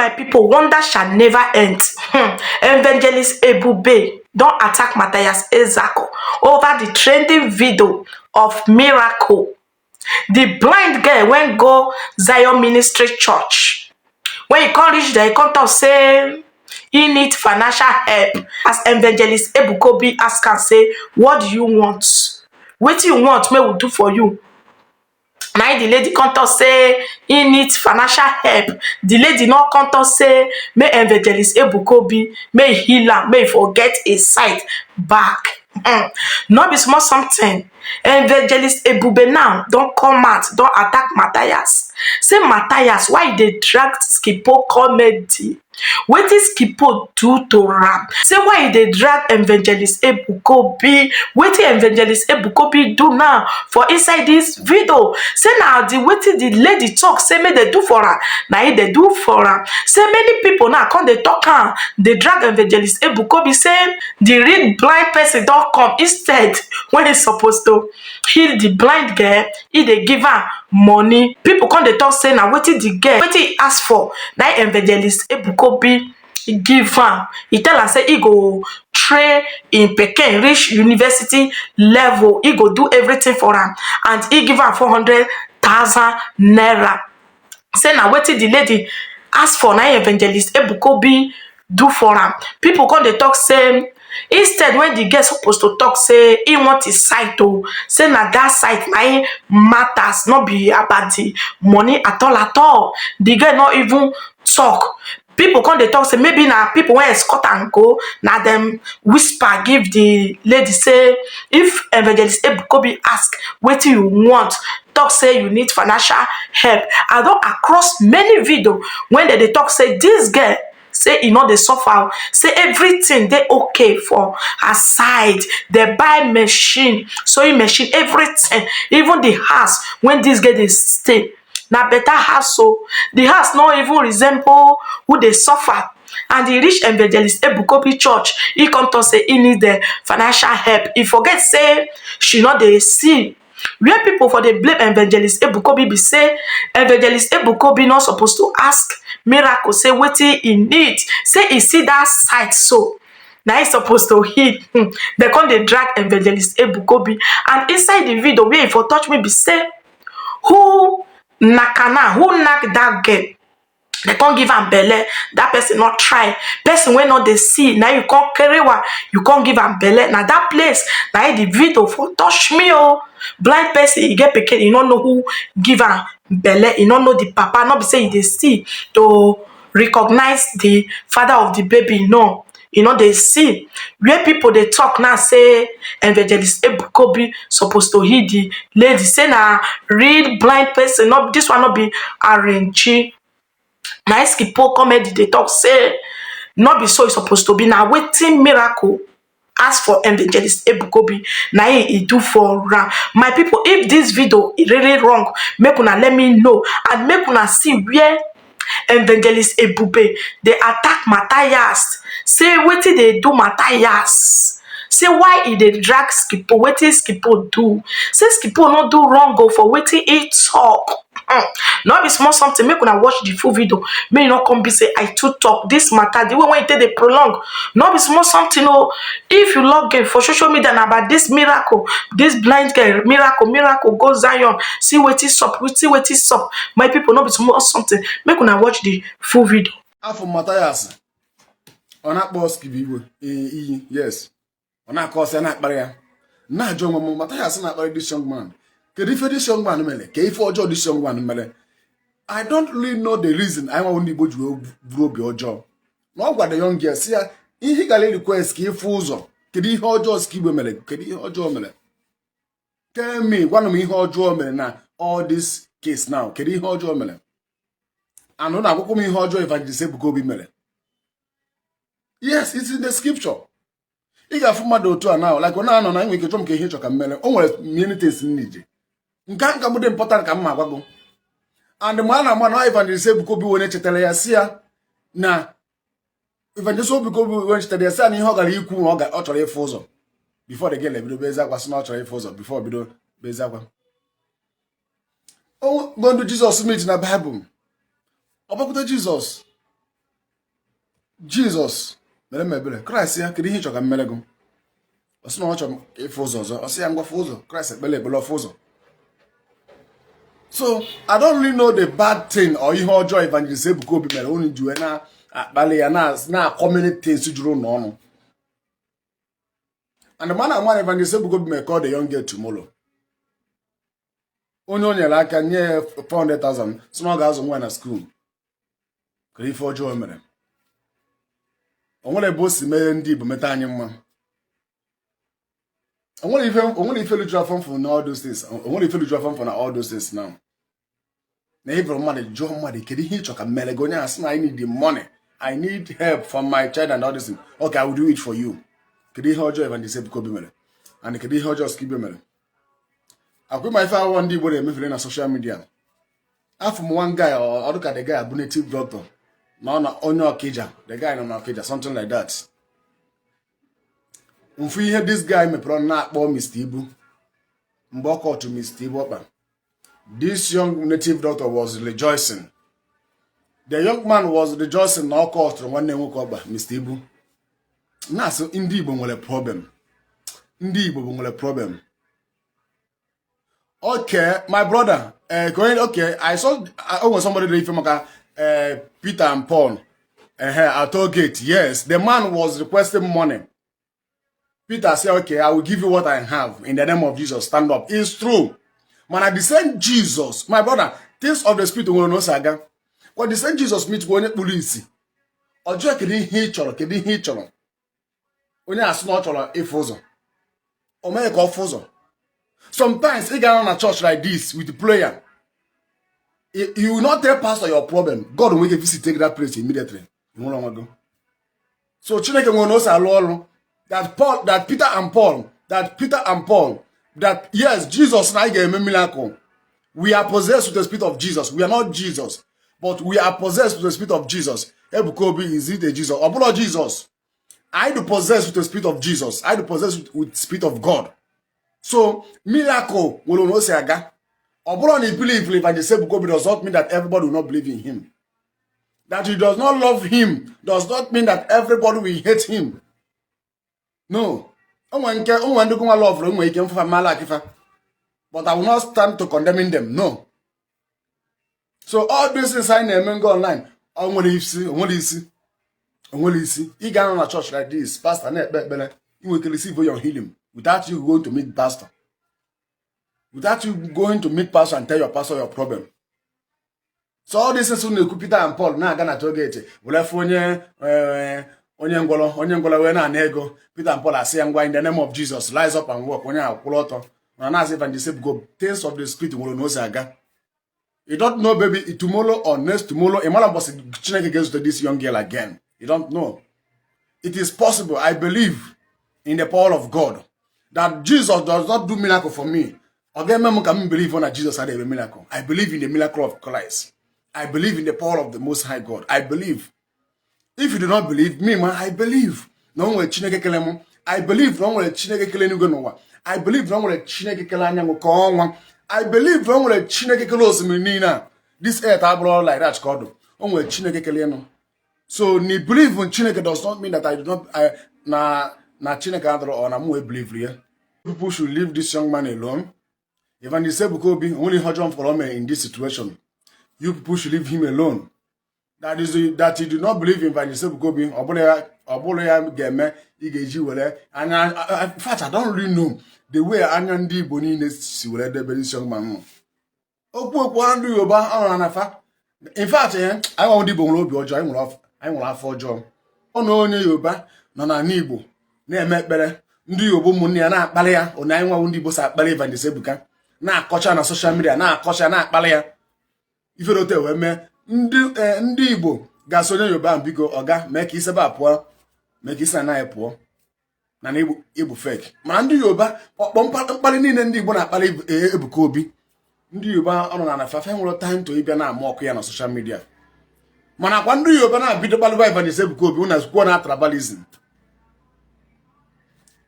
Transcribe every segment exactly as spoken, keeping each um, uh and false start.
My people, wonder shall never end. Hmm. Evangelist Ebube don attack Matthias Ezako over the trending video of miracle. The blind girl when go Zion Ministry Church. When he come reach there, he come talk say he need financial help. As Evangelist Ebukobi ask am say, "What do you want? Wetin you want make we do for you?" Na im the lady come talk say he need financial help. The lady no come talk say make Evangelist Ebukobi, make he heal am, make he for get a sight back. Hmm. No be small something. Evangelist Ebube now don come out, don attack Matthias. Say Matthias, why you dey drag Skipo comedy? Wetin Skipo do to am? Say why you dey drag Evangelist Ebukobi? Wetin Evangelist Ebukobi do now for inside this video? Say na the wetin the lady talk say make dem do for am, na im dem do for am. Say many people now come dey talk am, dey drag Evangelist Ebukobi say the real blind person don come instead when he suppose to heal the blind girl, he dey give am money. People come dey talk say na wetin the girl, wetin he ask for, na im Evangelist Ebukobi give am. He tell am say he go train im pikin reach university level, he go do everything for am, and he give am four hundred thousand naira. Say na wetin the lady ask for, na im Evangelist Ebukobi do for am. People come dey talk say instead when the girl suppose to talk say he want his sight o, say na that sight na im matters, no be about the money at all at all. The girl no even talk. People come dey talk say maybe na people wey escort am go, na dem whisper give the lady say if Evangelist Ebukobi ask wetin you want, talk say you need financial help. I don across many video when dem dey talk say this girl, say e no dey suffer o, say everything dey okay for her side. Dem buy machine, sewing machine, everything, even the house when this girl dey stay, na better house o. The house no even resemble who dey suffer. And he reach Evangelist Ebukobi church, he come talk say he need the financial help. He forget say she no dey see. Where people for dey blame Evangelist Ebukobi be say Evangelist Ebukobi no suppose to ask miracle say wetin he need, say he see that sight so, na he suppose to heal. Hmm. Dem come dey drag Evangelist Ebukobi. And inside the video where he for touch me be say who knack am, who knack that girl? Dem come give am belle. That person no try. Person wey no dey see, na you come carry one, you come give am belle. Na that place na im the video for touch me o. Blind person, e get pikin, e no know who give am belle, e no know the papa, no be say e dey see to recognize the father of the baby, no, e no dey see. Where people dey talk now say Evangelist Ebukobi suppose to heal the lady, say na real blind person, no, this one no be arrange. Na Eskipo comedy dey talk say no be so e suppose to be. Na wetin miracle ask for Evangelist Ebukobi, na him e do for am. My people, if this video e really wrong, make una let me know and make una see where Evangelist Ebube dey attack Matthias. Say wetin dey do Matthias. Say why e dey drag Skipo, wetin Skipo do. Say Skipo no do wrong o for wetin he talk. Hmm. No be small something. Make una watch the full video. Make e no come be say I too talk this matter. The way when e take dey prolong, no be small something o. If you log in for social media na about this miracle, this blind girl, miracle, miracle, go Zion, see wetin sup, see wetin sup. My people, no be small something. Make una watch the full video. Afọ Matthias, ọ na-akpọ Skibiwe, eh, iyi, yes. Ọ na-akọ ọsọ, ya na-akparị ya. Na-ajụ onwe m, Matthias na-akparị this young man. Kedu ife this young man mere? Ka ife ọjọọ this young man mere? I don't really know the reason anyị nwa ndị Igbo ji wee buru obi ọjọọ. Na ọ gwa the young girl, sị ya, ihe ị gara request ka ịfụ ụzọ. Kedu ihe ọjọọ Skibo mere? Kedu ihe ọjọọ mere? Tell me, gwanụ m ihe ọjọọ mere na all this case now. Kedu ihe ọjọọ mere? And ọ na-agwakwa m ihe ọjọọ Evangelist Ebuka Obi mere. Yes, it's in the scripture. Ị ga-afụ mmadụ otu a now, like, ọ na-anọ na enwe ike chọọ m ka ihe chọ ka m mere. O nwere many things m need. Nke ahụ ka m dị important ka m ma agwa gị. And mgbe a na-ama na Evangelist Ebuka Obi wee chetara ya, sị ya na Evangelist Ebuka Obi wee chetara ya, sị ya na ihe ọ gara ikwu na ọ ga-, ọ chọrọ ịfụ ụzọ. Before the girl ebido bezi akwa, sị na ọ chọrọ ịfụ ụzọ, before o bido bezi akwa. O go ndụ Jizọs meet na Bible. Ọ bịakwute Jizọs. Jizọs mere m ebere. Kraịst ya, kedu ihe ị chọ ka m mere gị? Ọ sị na ọ chọrọ ịfụ ụzọ ọzọ. Ọ sị ya, ngwa fụ ụzọ. Kraịst ekpele ekpele, ọ fụ ụzọ. So I don't really know the bad thing or ihe ọjọọ Evangelist Ebuka Obi mere unu ji wee na-akpali ya, na-akọ many things juru unu ọnụ. And the man amara Evangelist Ebuka Obi mere call the young girl tomorrow. Onye o nyere aka nye ya four hundred thousand, sị na ọ ga-azụ nwa ya na school. Kedu ife ọjọọ o mere? O nwere ebe o si mee ndị Igbo meta anyị mma? O nwere ife, o nwere ife lijuru afọ mfụ na all those things? O nwere ife lijuru afọ mfụ na all those things now? Na ị bụrụ mmadụ, jụọ mmadụ, kedu ihe ị chọ ka m mere gị? Onye ahụ sị na, "I need the money. I need help for my child and all this thing." "Okay, I will do it for you." Kedu ihe ọjọọ Evangelist Ebuka Obi mere? And kedu ihe ọjọọ Skibio mere? Akwa ịma ife awọ ndị Igbo na-emefere na social media. Afụ m one guy, ọ, ọ dịka the guy bụ native doctor. Na ọ na onye Ọkịja. The guy nọ na Ọkịja, something like that. Mfu ihe this guy mepere ọnụ na-akpọ Mister Ibu. Mgbe ọ kọtụ Mister Ibu ọkpa, this young native doctor was rejoicing. The young man was rejoicing na ọ kọtụrụ nwanne nwoke ọkpa, Mister Ibu. Na-asị, ndị Igbo nwere problem. Ndị Igbo bụ nwere problem. Okay, my brother, eh, ka onye, okay, I saw, uh, o nwere somebody dị ife maka, eh, Peter and Paul, eh, at Toll Gate. Yes, the man was requesting money. Peter said, "Okay, I will give you what I have in the name of Jesus. Stand up." It's true. Mana the same Jesus, my brother, things of the spirit nwere na o si aga. Kwa the same Jesus meet onye kpuru isi. Ọ jụọ, "Kedu ihe ị chọrọ? Kedu ihe ị chọrọ?" Onye asị na ọ chọrọ ịfụ ụzọ. O mee ka ọ fụ ụzọ. Sometimes ị ga-anọ na church like this with the prayer. You, you will not tell pastor your problem. God will make a visit, take that place immediately. Ị nwere onwe gị. So Chineke nwere na o si alụ ọrụ. That Paul, that Peter and Paul, that Peter and Paul, that yes, Jesus na anyị ga-eme miracle. We are possessed with the spirit of Jesus. We are not Jesus, but we are possessed with the spirit of Jesus. Ebuka Obi, is it a Jesus? Ọ bụrụ Jesus. I do possess with the spirit of Jesus. I do possess with, with spirit of God. So miracle nwere na o si aga. Ọ bụrụ na you believe in Evangelist Ebuka Obi does not mean that everybody will not believe in him. That you does not love him does not mean that everybody will hate him. No. O nwere nke, o nwere ndị gụnwa love, o nwere ike mfụfa mala akịfa. But I will not stand to condemning them. No. So all these things anyị na-eme ngo online, o nwere isi, o nwere isi, o nwere isi. Ị ga-anọ na church like this, pastor na-ekpe ekpere, ị nwere ike receive your healing without you going to meet pastor. Without you going to meet pastor and tell your pastor your problem. So all these things na-ekwu Peter and Paul na-aga na Toll Gate, were fụ onye, eh, onye ngwọrọ, onye ngwọrọ wee na-ana ego. Peter and Paul asị ya, "Ngwa, in the name of Jesus, rise up and walk." Onye ahụ kwụrụ ọtọ. Na na-asị Evangelist Ebuka, things of the spirit nwere na o si aga. You don't know, baby, tomorrow or next tomorrow, ị mara mbọsị Chineke ga-ezute this young girl again. You don't know. It is possible. I believe in the power of God. That Jesus does not do miracle for me. Ọ ga-eme m ka m believe na Jesus adịghị eme miracle. I believe in the miracle of Christ. I believe in the power of the Most High God. I believe. If you do not believe me, man, I believe na o nwere Chineke kele m. I believe na o nwere Chineke kele eluigwe n'ụwa. I believe na o nwere Chineke kele anyanwụ ka ọnwa. I believe na o nwere Chineke kele osimiri niile a. This earth abụrụ like that ka ọ dụ. O nwere Chineke kele ịnụ. So, na believe in Chineke does not mean that I do not, I, na, na Chineke adọrọ or na mụ believe ya. People should leave this young man alone. Evangelist Ebuka Obi, only ihe ọjọọ m fọrọ mere in this situation. You people should leave him alone. That is, that you do not believe in Evangelist Ebuka Obi, ọ bụrụ ya, ọ bụrụ ya ga-eme, ị ga-eji were anya, in fact, I don't really know the way anya ndị Igbo niile si were debe this young man nọ. Okwu okwu a ndị Yoruba, ọ nọ na fa. In fact, eh, anyị nwa ndị Igbo nwere obi ọjọọ, anyị nwere afọ, anyị nwere afọ ọjọọ. Ọ na onye Yoruba nọ n'ala Igbo na-eme ekpere, ndị Yoruba ụmụnne ya na-akparị ya, ọ na anyị nwa ndị Igbo si akparị Evangelist Ebuka, na-akọcha na social media, na-akọcha, na-akparị ya. Ifere ote wee mee, ndị, eh, ndị Igbo ga-asị onye Yoruba ahụ, "Biko, ọga, mee ka isi ebe a pụọ, mee ka isi na anyị pụọ." Na na Igbo, Igbo fake. Mana ndị Yoruba, ọkpọ mkpa-, mkparị niile ndị Igbo na-akparị Ebu-, eh, Ebuka Obi. Ndị Yoruba ọ nọ na nafafe nwere time to ịbịa na-ama ọkụ ya na social media. Mana kwa ndị Yoruba na-abido kparịba Evangelist Ebuka Obi, ụna kwuo na tribalism.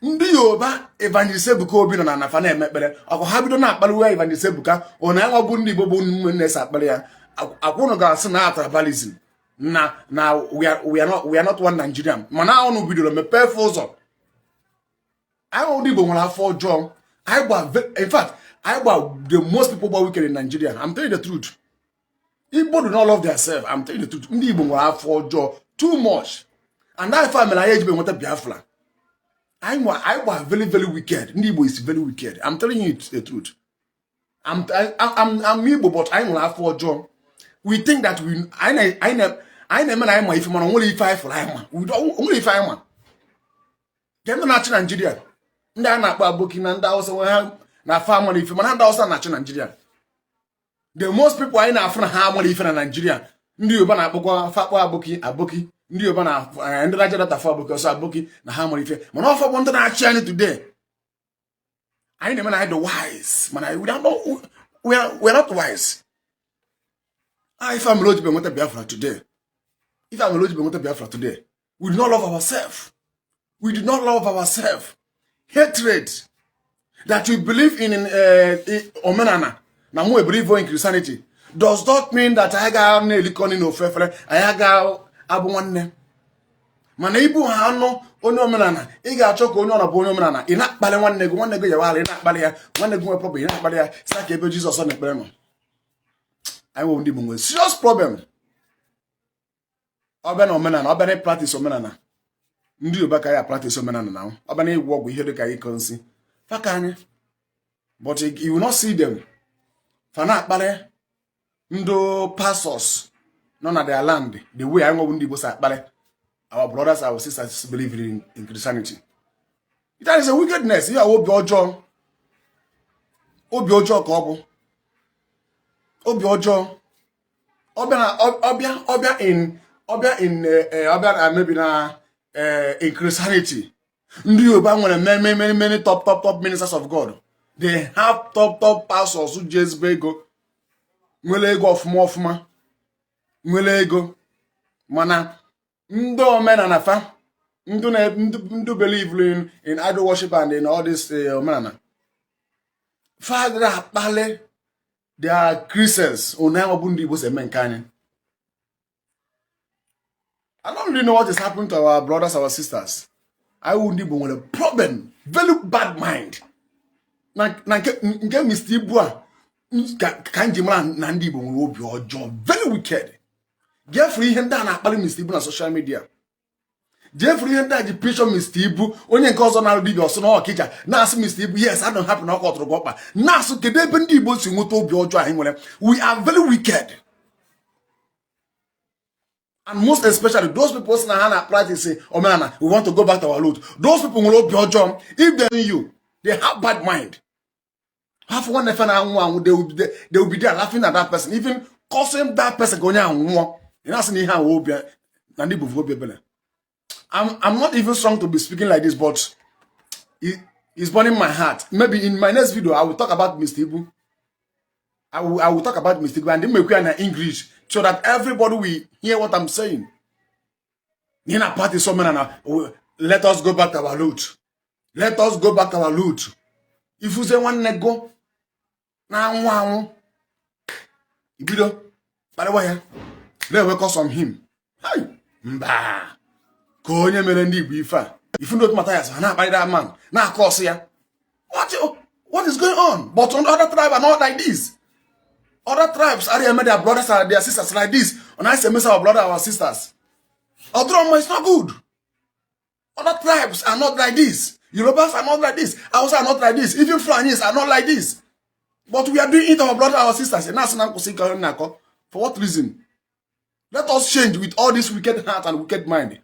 Ndị Yoruba Evangelist Ebuka Obi nọ na nafa na-eme ekpere. Ọkụ ha bido na-akparịwa Evangelist Ebuka, ọ na ya nwa bụ ndị Igbo bụ ụmụnne si akparị ya. Ak-, akwụnụ ga-asị na tribalism. na na we are, we are not, we are not one Nigerian. Mana unu bidoro mepee ụzọ. Anyị ndị Igbo nwere afọ ọjọọ. Anyị gba ve- in fact, anyị gba the most people gba wicked in Nigeria. I'm telling you the truth. Igbo do not love themselves. I'm telling you the truth. Ndị Igbo nwere afọ ọjọọ too much. And that fact mere anyị ejibe nweta Biafra. Anyị nwa anyị gba very, very wicked. Ndị Igbo is very wicked. I'm telling you the truth. I'm I, I'm I'm Igbo, but anyị nwere afọ ọjọọ. We think that we anyị na anyị na anyị na-eme na anyị ma ife, mana o nwere ife anyị fụrụ anyị ma. We don't- o nwere ife anyị ma. Gee ndị na-achị Nigeria, ndị a na-akpọ Aboki na ndị Hausa nwe ha na afọ amara ife, mana ndị Hausa na-achị Nigeria. The most people anyị na-afụ na ha amara ife na Nigeria, ndị Yoruba na-akpọkwa fakpọ Aboki Aboki, ndị Yoruba na eh, ndị Niger Delta fọ Aboki ọsọ Aboki na ha amara ife, mana ọfọ bụ ndị na-achị anyị today. Anyị na-eme na anyị dị wise, mana we don't know, we are, we are not wise. Ah, ife amere o jibe nweta Biafra today. Ife amere o jibe nweta Biafra today. We do not love ourselves. We do not love ourselves. Hatred that we believe in, in uh, omenala na mụ believe in Christianity does not mean that anyị ga na-elikọ nri n'ofu efere, anyị ga-abụ nwanne. Mana ibu ha anụ onye omenala, ị ga-achọ ka onye ọra bụ onye omenala, ị na-akpali nwanne gị, nwanne gị yawa ala, ị na-akpali ya, nwanne gị nwere problem, ị na-akpali ya, sa ka ebe Jizọs na-ekpere nọ. Anyị nwe ndị Igbo nwere serious problem. Ọ bịa na omenala, ọ bịa na practice omenala, ndị Yoruba ka ya practice omenala na ọ bịa na ịgwọ ọgwụ ihe dị ka ịkọ nsị, faka anyị. But you, you will not see them. Fa na-akpali ndị pastors nọ na their land the way anyị nwe bụ ndị Igbo si akpali our brothers, our sisters believe in, in Christianity. That is a wickedness. Ya obi ọjọọ. Obi ọjọọ ka ọ bụ. Obi ọjọọ. Ọ bịa na ọ- ọ bịa ọ bịa in ọ bịa in eh, eh, ọ bịa na maybe na eh, in Christianity. Ndị Yoruba nwere many, many, many, many top, top, top ministers of God. They have top, top pastors who ji ezigbo ego, nwere ego ọfụma ọfụma, nwere ego. Mana ndị omenala fa, ndị na ndị ndị believe in, in idol worship and in all this eh, omenala, fa adịrị akpali their Christians. Onye ahụ bụ ndị Igbo si eme nke anyị. I don't really know what is happening to our brothers, our sisters. Anyị wụ ndị Igbo nwere problem, very bad mind. Na na nke nke Mister Ibu a, m- ka ka m ji mara na ndị Igbo nwere obi ọjọọ, very wicked. Jee fụrụ ihe ndị a na-akpali Mister Ibu na social media. Jee fụrụ ihe ndị a ji picture Mister Ibu, onye nke ọzọ na-arụ dibịa, ọsọ na Ọkịja, na-asị Mister Ibu, yes, I don't happen na ọkọ tụrụ gị ọkpa. Na-asụ kedu ebe ndị Igbo si nweta obi ọjọọ anyị nwere. We are very wicked. And most especially those people sị na ha na practice omenala, we want to go back to our root. Those people nwere obi ọjọọ. If they see you, they have bad mind. Half one nefa na anwụ anwụ, they will be there, they will be there laughing at that person, even cursing that person ka onye ahụ nwụọ. Ị na-asị na ihe ahụ obi na ndị Igbo bụ obi ebere. I'm, I'm not even strong to be speaking like this, but it, it's burning my heart. Maybe in my next video, I will talk about Mister Ibu. I will, I will talk about Mister Ibu and make it in English so that everybody will hear what I'm saying. Nina party so many now. Let us go back to our root. Let us go back to our root. If you say one nego, na anwụ anwụ, ibido kparịwa ya, na-ewekọ some him. Hey, mba, ka onye mere ndị Igbo ife a. Ifu ndị otu Matthias ha na-akparị that man, na-akọsị ya. What, what is going on? But on other tribe are not like this. Other tribes are their, their brothers and their sisters like this. And I say, miss our brother, our sisters. Odroma is not good. Other tribes are not like this. Yorubas are not like this. Hausa are not like this. Even Fulanis are not like this. But we are doing it, our brother, our sisters. And that's not Kusinka Nako. For what reason? Let us change with all this wicked heart and wicked mind.